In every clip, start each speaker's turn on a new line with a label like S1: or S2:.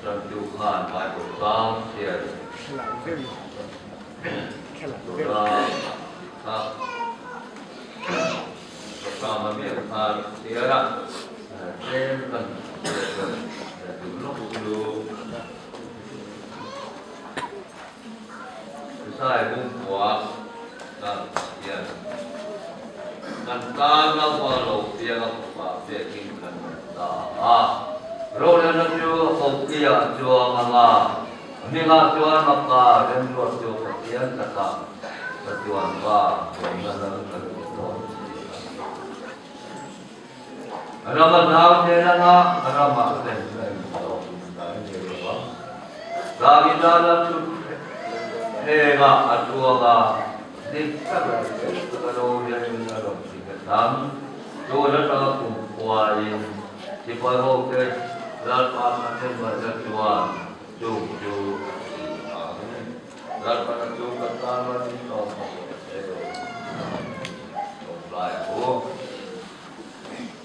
S1: Tantu khan Bible chang chhiar tura kha Programa miah khan chhiar a, tlem kan chhiar chuan duh lawk chu Hrisai bungkua kan hian kan tan lova lo piang a fapa pekin kan rawn ta a. Rorelna chu a kokiah a chuang ang a, a hmingah chuan Maka remruat chu Pathian takah ka chuan pa lawmna lal kan ti dawn si a. Ram a zau zel ang a, a ramah remna in zawk in dai ngei lo ang. Davida lal chu thlengah a chuang a, dik tak leh fel taka rorelin a rawn ti nghet ang. Tun atanga kum khuain sipai hote Lalpa thahnemngaihna chuan chung chu a ti ang. Lalpana chu ka tan a ni tawh bawk lo che. Tawngtai u.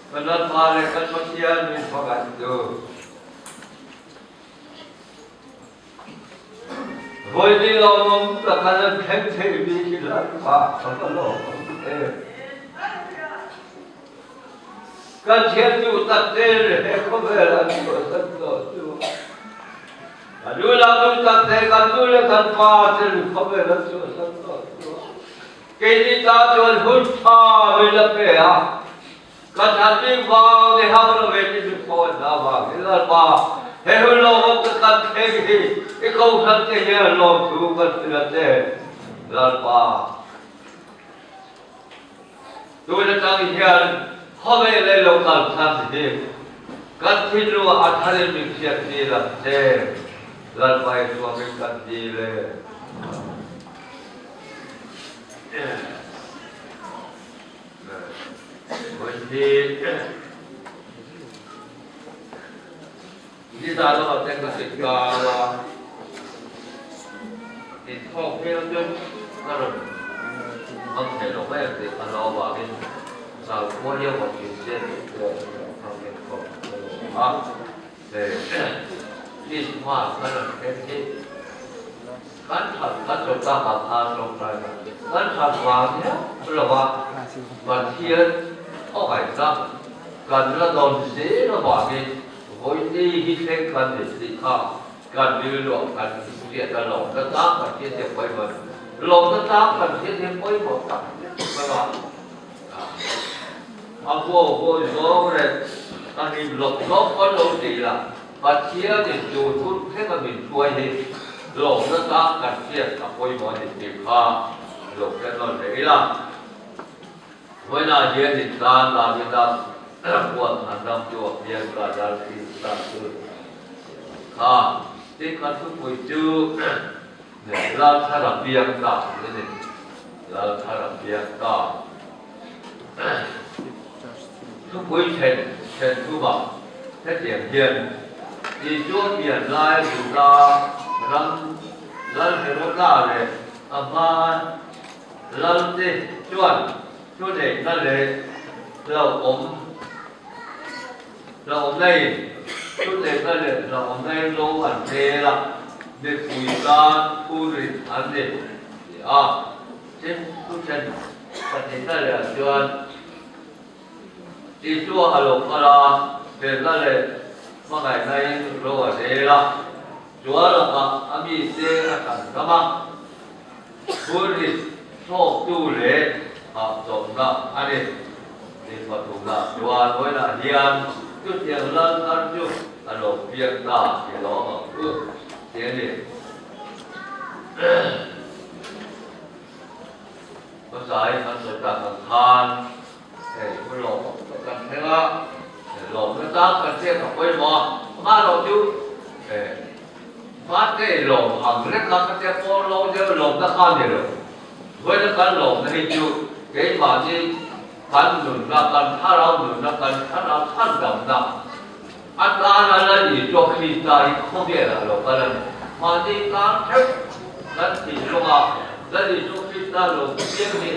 S1: Kan Lalpa leh kan Pathian min hmangaih chu. Vawi ni lawmawm tak an an thleng thei bik hi Lalpa ka va lawmawm em. Kan thian duh tak te leh khawvel an chhuahsan tawh chu kan u lam duh tak te kan nu leh kan pa te khawvel an chhuahsan tawh chu keini ta chuan hun tha min la pe a, kan that bik vang ni hauh lo ve ti min pawh an dah vang hi Lalpa he hun lawmawm ka kan thleng hi i kohhran te hian lawmthu kan hrilh a che Lalpa. Tun atang hian khawvel leh lo kal chhan hi kan thinlung ah a thar in min hriat tir ang che, Lalpa i thuamin kan dil e. Vawi hi nizan lamah te ka sit kal a, inthawk viau chu ka rawn hmang thei lo mai ang tih ka hlau avangin Zalkhua hian rawn in che tih pawh ka hmang khawp a, Christmas kan rawn thleng hi kan that kan chaw tak ah khan tawngtai kan kan that vang hian lo va Pathian khawngaihna kan la dawn zel avangin Vawiini hi thleng kan ni tih kha kan rilruah kan hriat a lawmna tlang kan hriat hi a pawimawh a ni. Lawmna tlang kan hriat hi a pawimawh tak zet mai a. A huau hawi zawng leh a hlim lawp lawp kan lo ti la, Pathianin chu hun thlenga min hruai hi lawmna tlang kan hriat a pawimawh a ni tih kha lo hre nawn leh ila. Vawiinah hian intan Davida huan an ram chu a pian ka dal Krista chu kha tin kan thupui chu Lalthara piang ta tih a ni. Lalthara piang ta thupui then then thumah hetiang hian Isua pian lai Juda ram Lal Heroda leh a hma Lalte chuan thuneihna leh hlauhawm hlauhawmna in thuneihna leh hlauhawmna in ro an rel a, mipui tan phurrit an ni ti a. Tin, thuthen pahnihna leh ah chuan Isua a lo kal a, felna leh hmangaihna in ro a rel a, chua lakah a mite a than ram a. Phurrit thlawktu leh hahchawmna a ni. Ni pathumna chuan vawiinah hian chutiang lal thar chu a lo piang ta ti lawm ang u ti a ni. Hmasai kan sawi tak ang khan hei hun lawmawm tak kan thleng a, lawmna tlang kan hriat a pawimawh a, amaherawh chu Hmate lawm ang reng a ka tia pawl lo deuh lawmna kha ni lo. Vawiina kan lawmna hi chu keimahni kan nunna, kan thlarau nunna, kan thlarau chhandamna atana la Isua Krista hi khawvelah lo kal a ni. Mahni tan theuh kan thinlunga la Isua Krista lo piang hi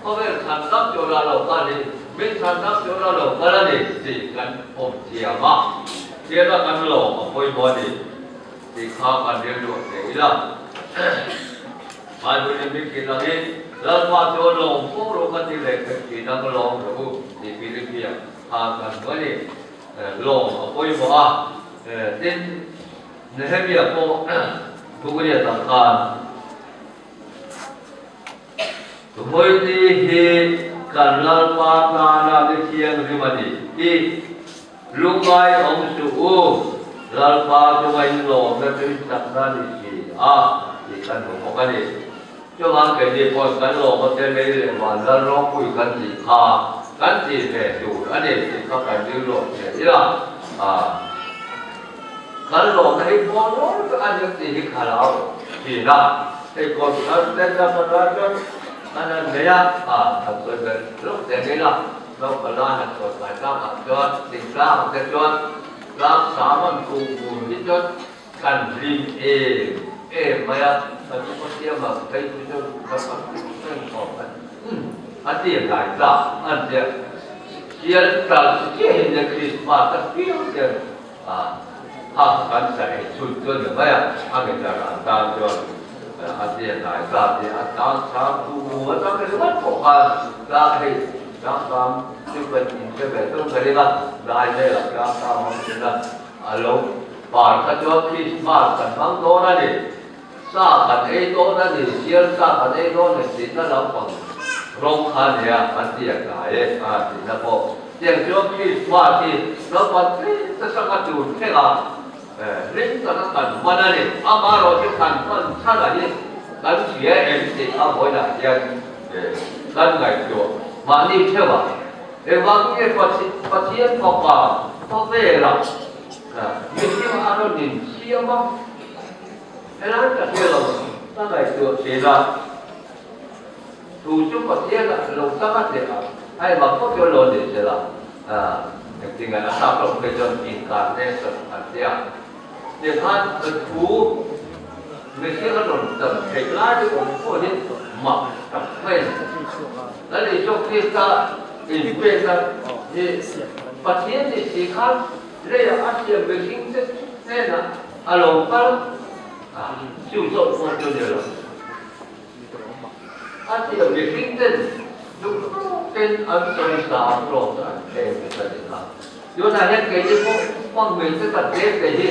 S1: khawvel chhandam tura lo kal hi min chhandam tura lo kal a ni tih kan awm thiam a, thiana kan lawm a pawimawh a ni. tih kha kan rilruah hle ila. Bible in min hrilh angin, Lalpa chu a lawm fo rawh ka ti leh kher thin a, ka lawm rawh u tih Philipia khan kan hmu a ni. Lawm a pawimawh a, tin Nehemia pawh Bukriatah khan Vawini hi kan Lalpa tana ni thianghlim a ni tih lungngai awm suh u, Lalpa chunga inlawmna chu in chakna a ni si a tih kan hmu bawk a ni. Chuvang keini pawhin kan lawm a te lei leh van lal ropui kan tih kha kan tih ve tur a ni tih kha kan rilruah hle ila a. Kan lawmna hi pawn rawn vek a nia tih hi ka lo thin a, hei kawn thar te chuan kan ral chuan kan han nei a, a kan sawi belh lawk te mai la, naupang lai han sawi kai tlangah chuan thingtlangah te chuan tlang sam an kuh bur hi chuan kan hlim em em mai a, kan upa siama phei chu chuan kan kan khawp a a ti hlai ta an tia sial tal chiahin le Krismas a piang hian A ha kan sa ei chhun chu a ni mai a, a guitar an tan chuan a tia hnai ta tih a tan chang tu atang ringawt pawh khan tlang hei tlang tam chu kan inhre ve tawk ka ring a, dai velah tlang tam a hmun a, a lo par kha chuan Christmas kan hmang dawn a ni, sa kan ei dawn a ni, sial sa kan ei dawn a ni tihna lampang rawng kha a nia kan tia hnai e a tihna pawh. Tiang chuan Krismas hi naupang tlem te sanga tur thleng a, hlim taka kan hman a ni. Amaherawhchu kan hman chhan ah hi kan hria em tih a vawiinah hian kan ngaihtuah mahni theuh a. Engvang nge Pathian Fapa khawvelah mihring a rawn insiam a? Helai ka hria lo, ka ngaihtuah thin a. Chu chu Pathian ah lo tang a tleh a, a engmah pawh chu lo ni se la, engtin nge a tlak loh phei chuan incarnation an ti a. Tikhan thu mihring a rawn chan theih lai hi awm pawh hi mak tak mai a ni. Lal Isua Krista inpekna hi Pathian ni si khan leiah a siam mihring te hnenah a lo kal a, chu zawk pawh chu ni lo. A tia mihring ten duh tawkin an sawi sa a cross an thleng te ka ti kha. Tunah hian keini pawh hmang te kan tlem te hi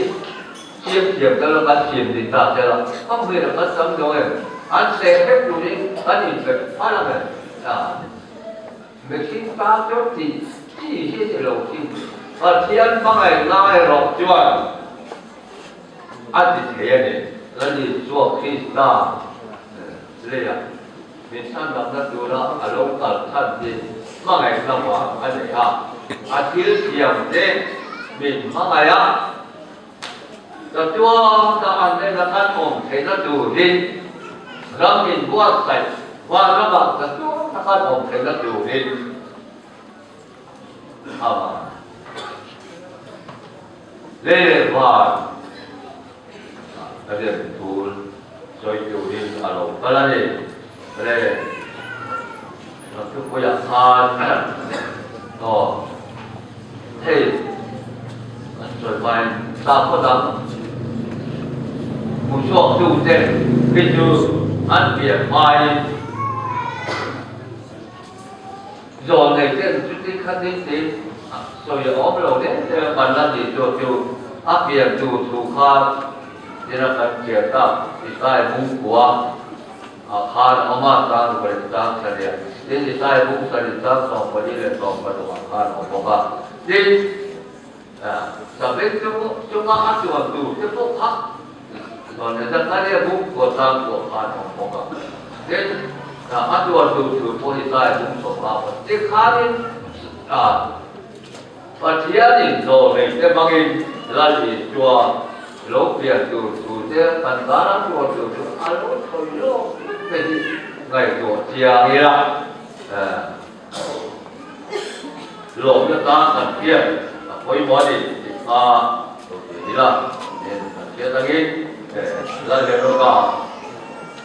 S1: siam thiam ta lo kan siam din ta se la, hmang hmel ah kan tam lo em, an seh hrep turin kan inpek phal ang em? Mihring tan chuan tih chi hi ni lo thin. Pathian hmangaih lai erawh chuan a ti thei a ni. Lal Isua Krista leiah min chhandamna tura a lo kal chhan hi hmangaihna vang a nei a. A thil thiam te min hmangaih a, chatuan ta an ena kan awm theihna turin ram min buatsaih vanramah chatuan ta kan awm theihna turin a vang. Le van a rem thul sawi turin a lo kal a ni. Le thupuiah khan aw hei an sawi hmain sakhaw dang hmu chhuak tute hi chu an pian hmain Zawn nei ten chuti khatin tiin sawi a awm lo reng reng a, kan la tih chu chu a pian tur thu kha tina kan chhiar tak Isai bungkua ah khan a awm a, chang ruk leh chang sarih tin Isai bung sarih chang 14 leh 16 ah khan a awm bawk a, tin Sabeng chunga a chuan tur te pawh kha zawn nei Zakaria bungkua chang pawh khan a awm bawk a, tin a chuan tur thu pawh Isai bung 15 pawh tikhanin Pathianin zawn nei te hmangin Lal Isua lo pian tur thu te kan tana chuan tur chu a lo sawi lawk vek te hi ngaihtuah chiang ila. Lawmna tan kan hriat a pawimawh a ni tih kha lo ti ila, tin kan hriat angin Lalheroka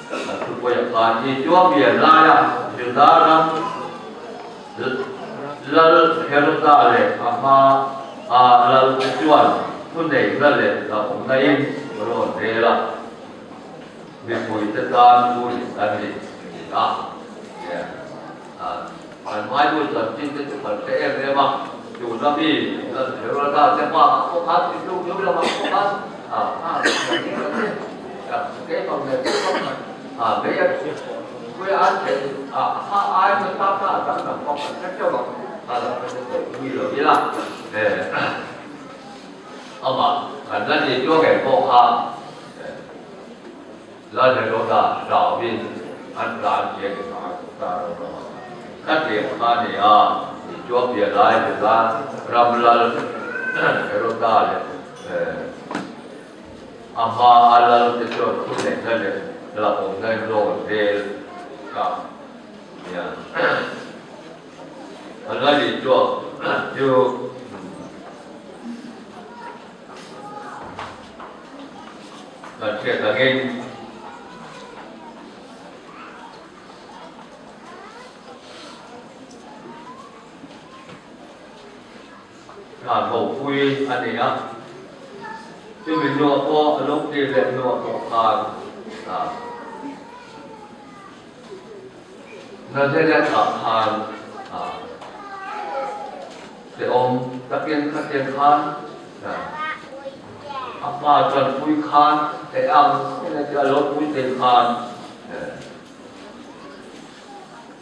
S1: kan thupuia khan Isua pian laia Juda ram Lal Heroda leh a hma a Lal te chuan. thuneihna leh hlauhna in rawn rel a, mipuite tan hun an ni ti a. An Bible chanchin te chu kan hre em em a, tuna mi kan Heralda te bakah pawh khan thinlung deuh lamah pawh khan A hma a lal te chuan thu neihna leh hlauhawmna in rawn vel ta hian a lali chuak chu kan hriat angin Hna bopui a ni a, chumi hnuah pawh a lo kir leh hnuah pawh khan Nazareth ah khan hrehawm takin khatiang khan a pa tanpui khan theih ang a lo pui thei khan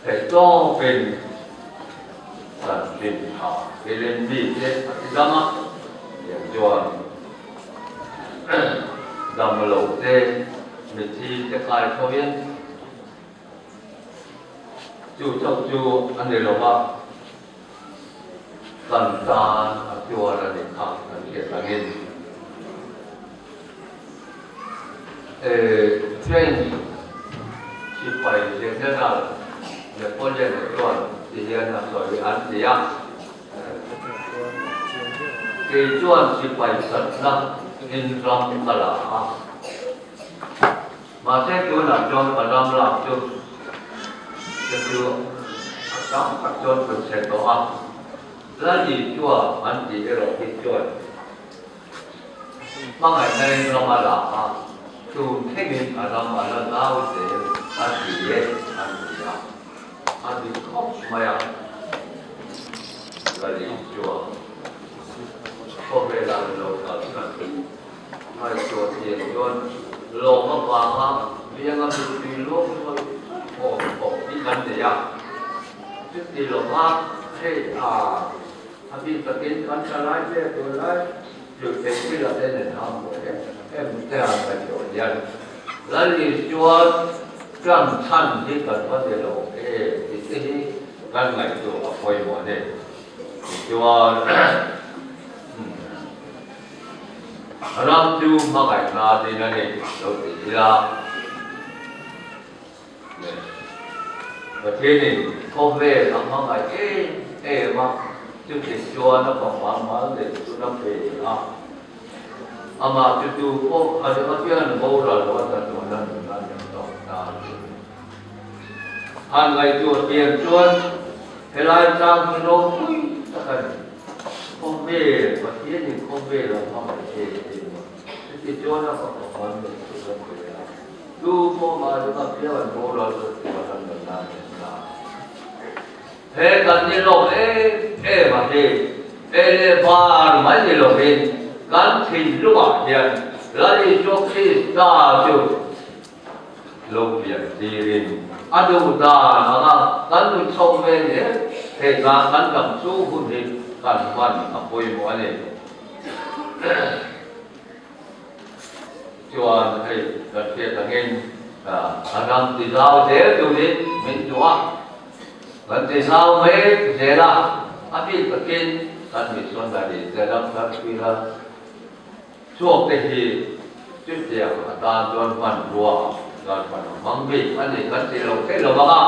S1: Theihtawpin chanchin tha hrilhin mite a ti dam a, tiang chuan dam lo te, mithi te kai thovin chu chauh chu a ni lo va, kan tan a tuar a ni kha kan hriat angin. French sipai General Napoleon chuan ti hian a sawi an ti a, Kei chuan sipai satna in ram ka la a, mahse tunah chuan ka ram lak chu ka chu a tam tak chuan ka chhe tawh a, Lali chuan an tih erawh hi chuan Hmangaihna in ram a la a, tun thlengin a ram a la zau zel a ti e an ti a, a dik khawp mai a. Lali chuan khawvelah an lo kal chhan ngaihtuah thiam chuan lawm avanga bianga mittui luang luai awm khawp hi kan nei a, chuti lova hei a A bik takin kan tha lai ve tur lai tih theih thil a ten en ang pawh em em te an ngaihtuah hian Lal Isuan tan chhan hi kan va ni lo em tih te hi kan ngaihtuah a pawimawh a ni. Tichuan ram chu hmangaihna din a ni lo ti ila. Pathianin khawvel a hmangaih em em a, chuti chuan a fapa mal leh chu na pe a. Amah chu tu pawh a ringa hian boral lo a tatuan a nunna nem tawh ta a ni. Han ngaihtuah thiam chuan helai chang hi ropui tak a ni. Khawvel, Pathianin khawvel a hmangaih em em a, chuti chuan a fapa mal leh chu na pe a. Tu pawh mahni ka piang an boral chu ti a kan rawn la leh ta. He kan ni lawk em em a hi e leh bar mai ni lovin kan thinlungah hian Lal Isua Krista chu lo pian tirin a duh dan anga kan nun chho ve zel theih nan kan dam chhung hun hi kan hman a pawimawh a ni. Chuan hei kan hriat angin a ram ti zau zel turin min duh a, kan ti zau mek zel a, a bik takin kan missionary te ram thar puila chhuak te hi chutiang atan chuan hmanrua kan hman a hmang bik a ni kan ti lo theih lo vang a,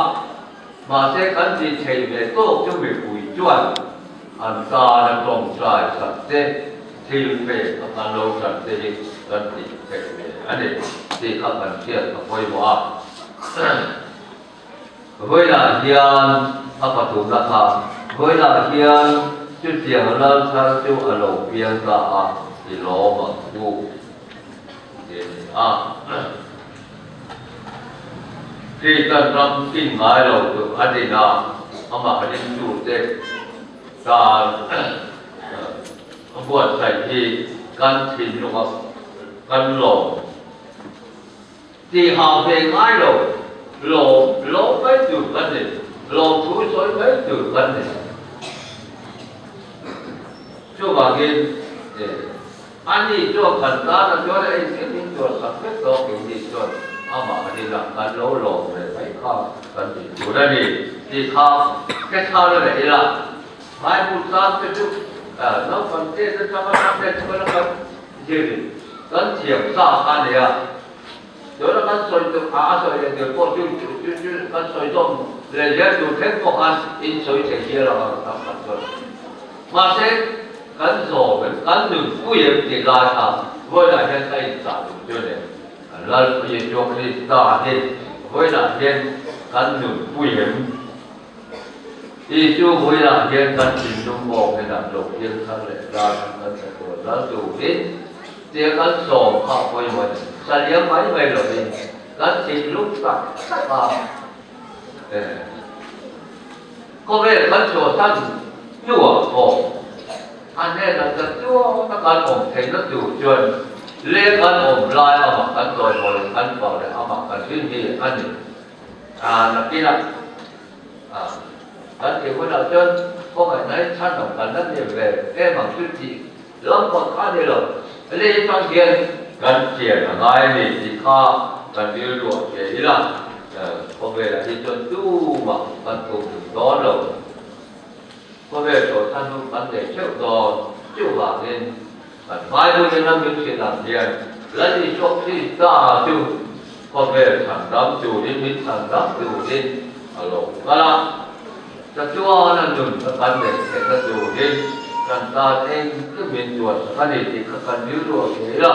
S1: mahse kan ti thei ve tawk chu mipui chuan an tan a tawngtai sak te Thil pek a kan lo ṭan te hi kan tih theih ve a ni tih kha kan hriat a pawimawh a. Vawiinah hian a pathumna kha vawiinah hian chutiang lal thar chu a lo piang ta a. I lawm ang u tih a ni a. Kristian ram kin ngai lo tur a din a, amah ringtute tan a buatsaih hi kan thinlunga kan lawm tihah ve ngai lo, lawm lawm mai tur kan ni, lawmthu sawi mai tur kan ni. Chuvangin ani chuan kan tan a chuan engkim in tuarsak vek tawh keini chuan amah rinah kan lo lawm ve mai kha kan tih tur a ni tih kha hre thar leh ila. Bible tan te chu naupang te atanga Sunday school a kan zir kan thiam sa kha a nia. Tuna kan sawi tur a a sawi leh tur pawh chu chu chu kan sawi zawm leh zel tur thleng pawh khan in sawi thei hial ang a tam tak chuan. Mahse kan zawm em kan nunpui em tih lai kha vawiinah hian ka inchah duh chu a ni. Kan Lalpui Isua Krista hi vawiinah hian kan nunpui em? Isua vawiinah hian kan thinlung awk henah lo thil thar leh lar khan kan hre tur lal turin tia kan sawm kha pawimawh a ni. Saliam mai mai lovin kan thinlung tak tak a khawvel kan chhuahsan hnuah pawh a hnenah ta chuan a kan awm theihna tur chuan leng kan awm lai amah kan chawimawi kan fak leh amah kan rin hi a ni. A nakinah kan tih hunah chuan khawngaihna hi chhan ang kan la ni ve em ang chu tih lampang kha a ni lo. Lei atang hian kan chian a ngai a ni tih kha kan rilruah che ila khawvelah hi chuan tumah kan tum duh dawn lo. Khawvel chawlhsan hun kan nei theuh dawn chuvangin Kan Bible in a min hrilh ang hian Lal Isua Krista chu khawvel chhandam turin min chhandam turin a lo kal a. Chatuan a nun ka kan neih theihna turin kan tan engkim min tuarsak a ni tih kha kan rilru a thei a.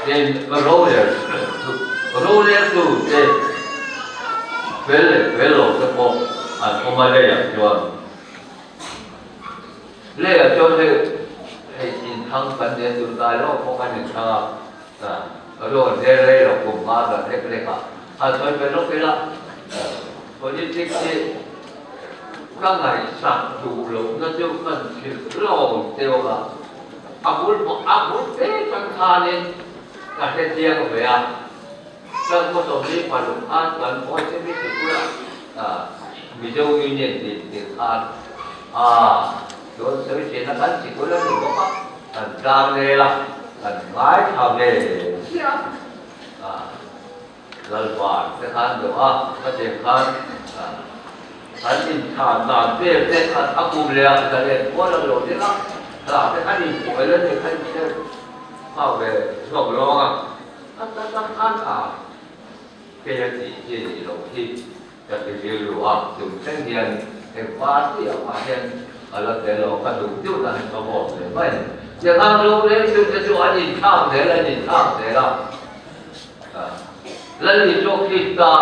S1: Tin, rorel roreltu te fel leh fel lo te pawh an awm a leiah chuan. Leiah chuan hei hei inthlang kan nen tun dai lawk pawh kan inthlang a, rawn rel rei lo kum hma dan lek lek a, han sawi ve lawk ila politics hi ka ngaihsak duh lohna chu kan thil hlawm teuh a, a bul pawh a bul te tan khanin ka hrechiang ve a, kan khaw 46 khan kan hawi che mi sikul ah Mizo Union tih tih khan a chuan sawi thin a, kan sikul a ni bawk a, kan tlang nel a, kan ngaithla ve chiah a. Lalpa te khan deuh a, ka tih khan kan inchhan dan vel te khan a kum leh a zalen kual a lo ding a, hla te khan inpawh el a ni kha inchhir nghak ve chhuak lawng a, a ta tak khan a kei a tih chi nih loh hi ka ti rilru a, chung thleng hian eng party ah mah hian a la tel lo, ka duh deuh dan ka vote ve mai a ni. Tiang ang lo leng chu te chu an inthlak zel an inthlak zel a. Lal Isua Krista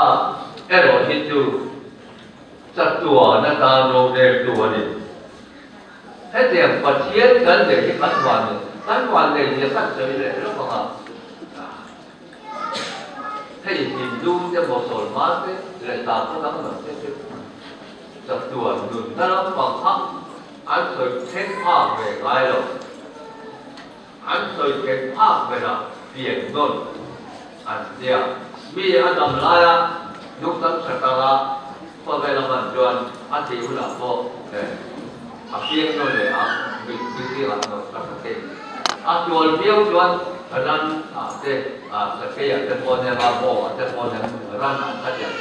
S1: erawh hi chu chatuan atan roreltu a ni. Hetiang Pathian kan neih hi kan van nei, kan van nei zia kan sawi leh lawk ang a. Hei Hindu te, Mosolman te leh sakhaw dang dang te chu chatuan nunna lampang kha an sawi thleng phak ve ngai lo. An sawi theih phak berah pian nawn an tia. Mi a dam laia nungdang tha tanga khawvel a hman chuan a thih hunah pawh a piang nawn leh ang mitthi ah nawn tak a thei. A tual viau chuan ran ah te, sakei ah te pawh nia, bawng ah te pawh nia, ran ah kha tiang.